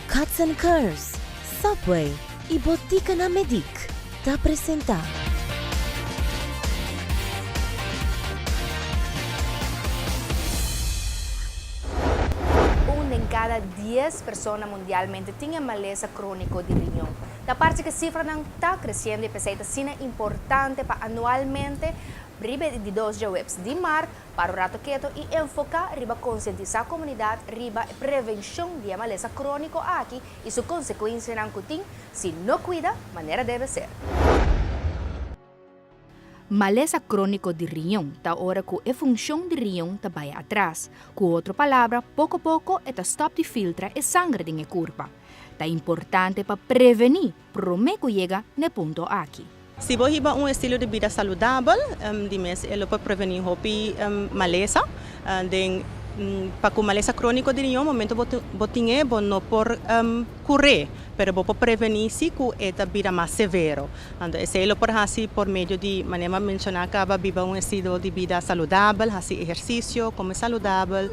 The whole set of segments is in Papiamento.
Cuts and Curves, Subway y Botica na Medic ta presenta. Un den cada dies persona mundialmente tin e malesa cronico di riñon. Ta parce cu e cifranan ta creciendo y p'esey ta asina importante pa anualmente riba e di dos djaweps di mart Para un rato keto i enfoká riba konsientisá komunidat riba e prevenshon di e malesa króniko aki i su konsekuensianan ku tin si no kuida manera debe ser. Malesa króniko di riñon ta ora ku e funshon di riñon ta bai atras. Ku otro palabra, poko poko e ta stòp di filtra e sanger den e kurpa. Ta importante pa prevení promé ku yega n'e punto aki. Si bo hiba un estilo di bida saludabel, di mes e lo por prevení hopi malesa. Den pa ku malesa króniko di riñon, momento bo tin e, bo no por kur'é, pero bo por prevení si ku e ta bira mas severo. Anto esei lo por hasi por medio di, manera mi a menshoná kaba, biba un estilo di bida saludabel, hasi ehersisio, kome saludabel,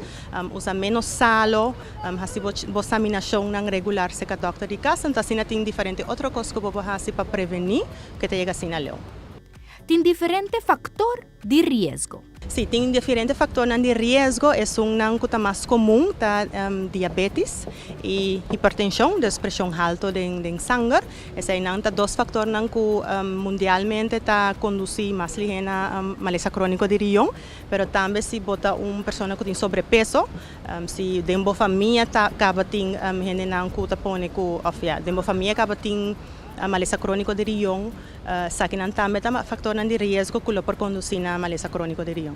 usa ménos salo. Hasi bo saminashonnan regular serka dòkter di kas, anto asina tin diferente otro kos ku bo por hasi pa prevení ku e ta yega asina leu. Tin diferente faktor di riesgo. Sí, tin diferente faktornan di riesgo. Esunnan ku ta mas komun ta diabetis i hipertenshon, dus preshon haltu den sanger. Eseinan ta dos faktornan ku mundialmente ta kondusí mas lihé na malesa króniko di rion. Pero tambe si bo ta un persona ku tin sobrepeso, Si den bo famia ta kaba tin hendenan ku ta pone ku òf ya den bo famia kaba tin malesa króniko di rion, esakinan tambe ta faktornan di riesgo ku lo por kondusí na malesa króniko di rion.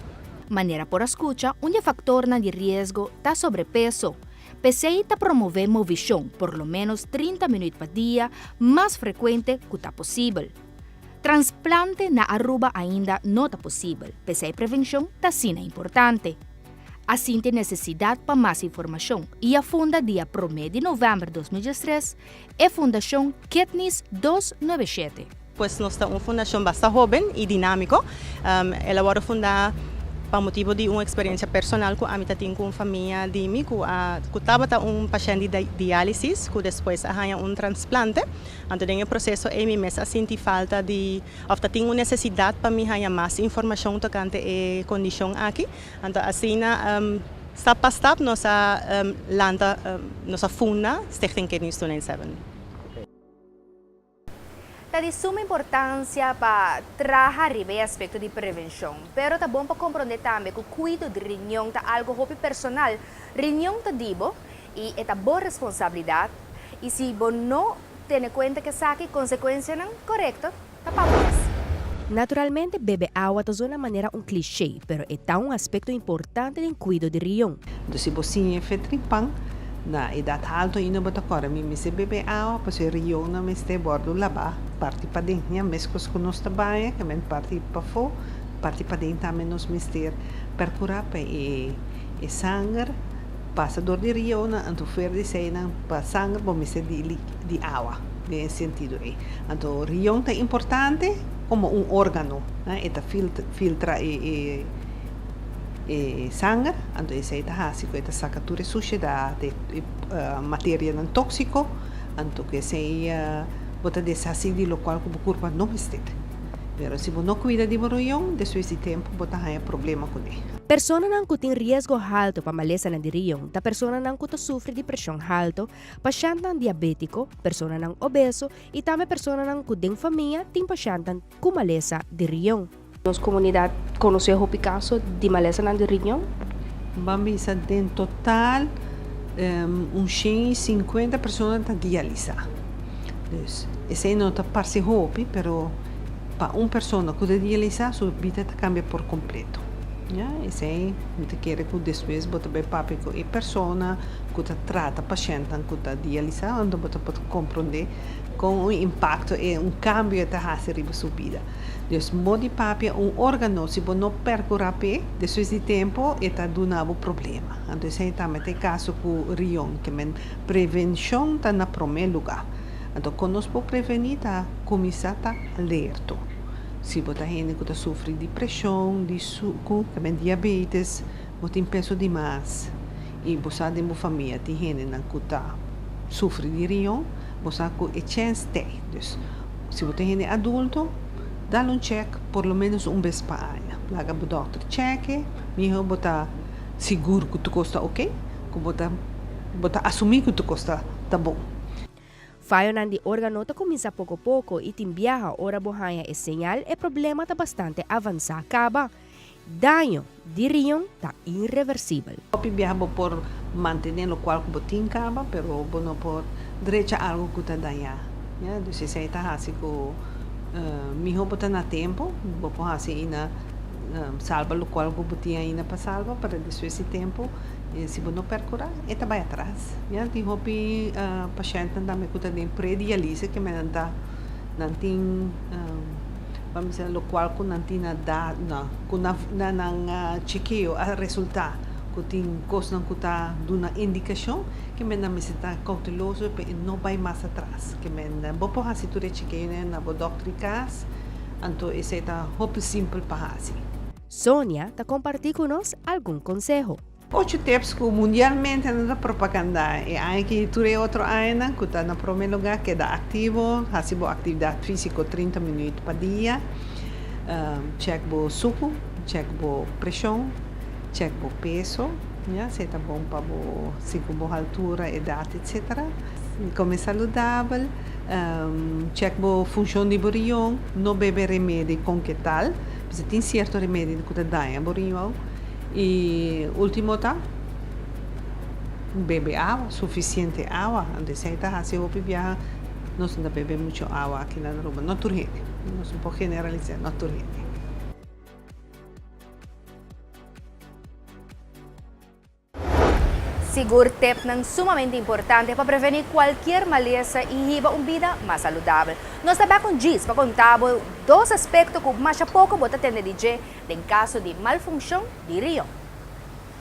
Manera por a skucha, un di e faktornan di riesgo ta sobrepeso. P'esei ta promové movishon por lo ménos 30 minüt pa dia, mas frekuente ku ta posibel. Transplante na Aruba ainda no ta posibel, p'esei prevenshon ta asina importante. A sinti nesesidat pa mas informashon i a funda dia promé di novèmber 2013 e Fundashon Kidneys 297. Pues nos ta un fundashon basta hóben i dinámiko. El a wòrdu fundá pa motibu di un eksperensia personal ku ami ta tin ku un famia di mi ku a ku tabata un pashènt di diálisis ku despues a haña un transplante. Anto den e proseso ei mi mes a sinti falta di òf ta tin un nesesidat pa mi haña mas informashon tokante e kondishon aki. Anto asina stap pa stap nos a lanta, nos a funda Stichting Kidneys 297. Ta di suma importancia pa traha riba e aspecto di prevencion, pero ta bon pa comprende tambe cu cuido di riñon ta algo hopi personal. Riñon ta di bo y e ta bo responsabilidad y si bo no tene cuenta cu esaki, consecuencianan corecto Ta pa bo mes. Naturalmente bebe awa ta zona manera un cliché, pero e ta un aspecto importante den cuido di rion. Entonces si bo siña e fe tripan, na edad halto ainda bo ta kòrda mi mester bebe awa pasobra e rionnan mester wòrdu labá parti paden. Ya meskos ku nos ta baña ke men parti pafó, parti paden tambe nos mester perkurá pa e e sanger pasa dor di rionnan anto fuera di eseinan pa sanger bo mester di di awa den e sentido ei. Anto rion ta importante komo un órgano, e ta filtra e e sanger, anto esei ta hasi ku e ta saka tur e sushedat, e materianan tóksiko, anto ku esei bo ta deshasí di lokual ku bo kurpa no mester. Pero si bo no kuida di bo rion, despues di tempu bo ta haña problema kuné. Personanan ku tin riesgo haltu pa malesanan di rion ta personanan ku ta sufri di preshon haltu, Pashèntnan diabétiko, personanan obeso i tambe personanan ku den famia tin pashèntnan ku malesa di riñon. Nos komunidat konosé hopi kaso di malesanan di riñon. Ban bisa den total un shen i sinkuenta persona ta dialisá. Dus esei no ta parse hopi, pero pa un persona ku ta dialisá su bida ta kambia por kompleto. Ya, esei mi ta kere ku despues bo ta bai papia ku e persona ku ta trata pashèntnan ku ta dialisá, anto bo ta por komprondé kon un impakto e un kambio e ta hasi riba su bida. Dus bo di papia un órgano si bo no pèrkurá p'e, despues di tempu e ta duna bo problema. Anto esei tambe ta e kaso ku rion, ke men prevenshon ta na promé lugá. Anto kon nos por prevení ta kuminsá ta alerto. Si bo ta hende ku ta sufri di preshon, di suku, tamen diabetes, bo tin peso di mas i bo sa den bo famia tin hendenan ku ta sufri di riñon, bo sa ku e chèns t'ei. Dus, si bo ta hende adulto, dal un chèk por lo ménos un bes pa aña. Laga bo dòkter chèk'e, mihó bo ta sigur ku tur kos ta oke, ku bo ta bo ta asumí ku tur kos ta ta bon. Fayonan di órgano ta kuminsá poko poko i tin biaha ora bo haña e señal e problema ta bastante avansá kaba. Daño di riñon ta irreversibel. Hopi biaha bo por mantené lokual ku bo tin kaba, pero bo no por drecha algu ku ta dañá. Ya, dus esei ta hasi ku mihó bo ta na tempu, bo por hasi aina salba lokual ku bo tin aina pa salba, pero despues di tempu si bo no perkurá e ta bai atras. Ya, tin hopi pashèntnan tambe ku ta den predialise ke men nan ta nan tin. Ban bisa lokual ku nan tin na da na ku na na nan chekeo a resultá ku tin kosnan ku ta duna indikashon ke men nan mester ta kouteloso pa e no bai mas atras. Ke men bo por hasi tur e chekeonan na bo dòkter di kas, anto esei ta hopi simpel pa hasi. Sonia ta kompartí ku nos algun konseho. Ocho tips ku mundialmente nan ta propagandá e aña aki i tur e otro añanan ku ta na promé lugá, keda aktivo, hasi bo aktividat físiko 30 minüt pa dia, chèk bo suku, chèk bo preshon, chèk bo peso, ya, si e ta bon pa bo segun bo haltura, edat, etsetera. Kome saludabel, chèk bo funshon di bo riñon, no bebe remedi kon ke tal, pasobra tin sierto remedi ku ta daña bo riñon. Y ultimo ta bebe awa, suficiente awa. Anto esey ta haci hopi biaha nos no ta bebe mucho awa aki na Aruba. No tur hende, nos no por generalisa, no tur hende. Sigur tipnan sumamente importante pa preveni cualkier malesa y hiba un bida mas saludabel. Nos ta bek un djis pa conta bo dos aspecto cu masha poco bo ta tende di dje den kaso di malfunshon di rion.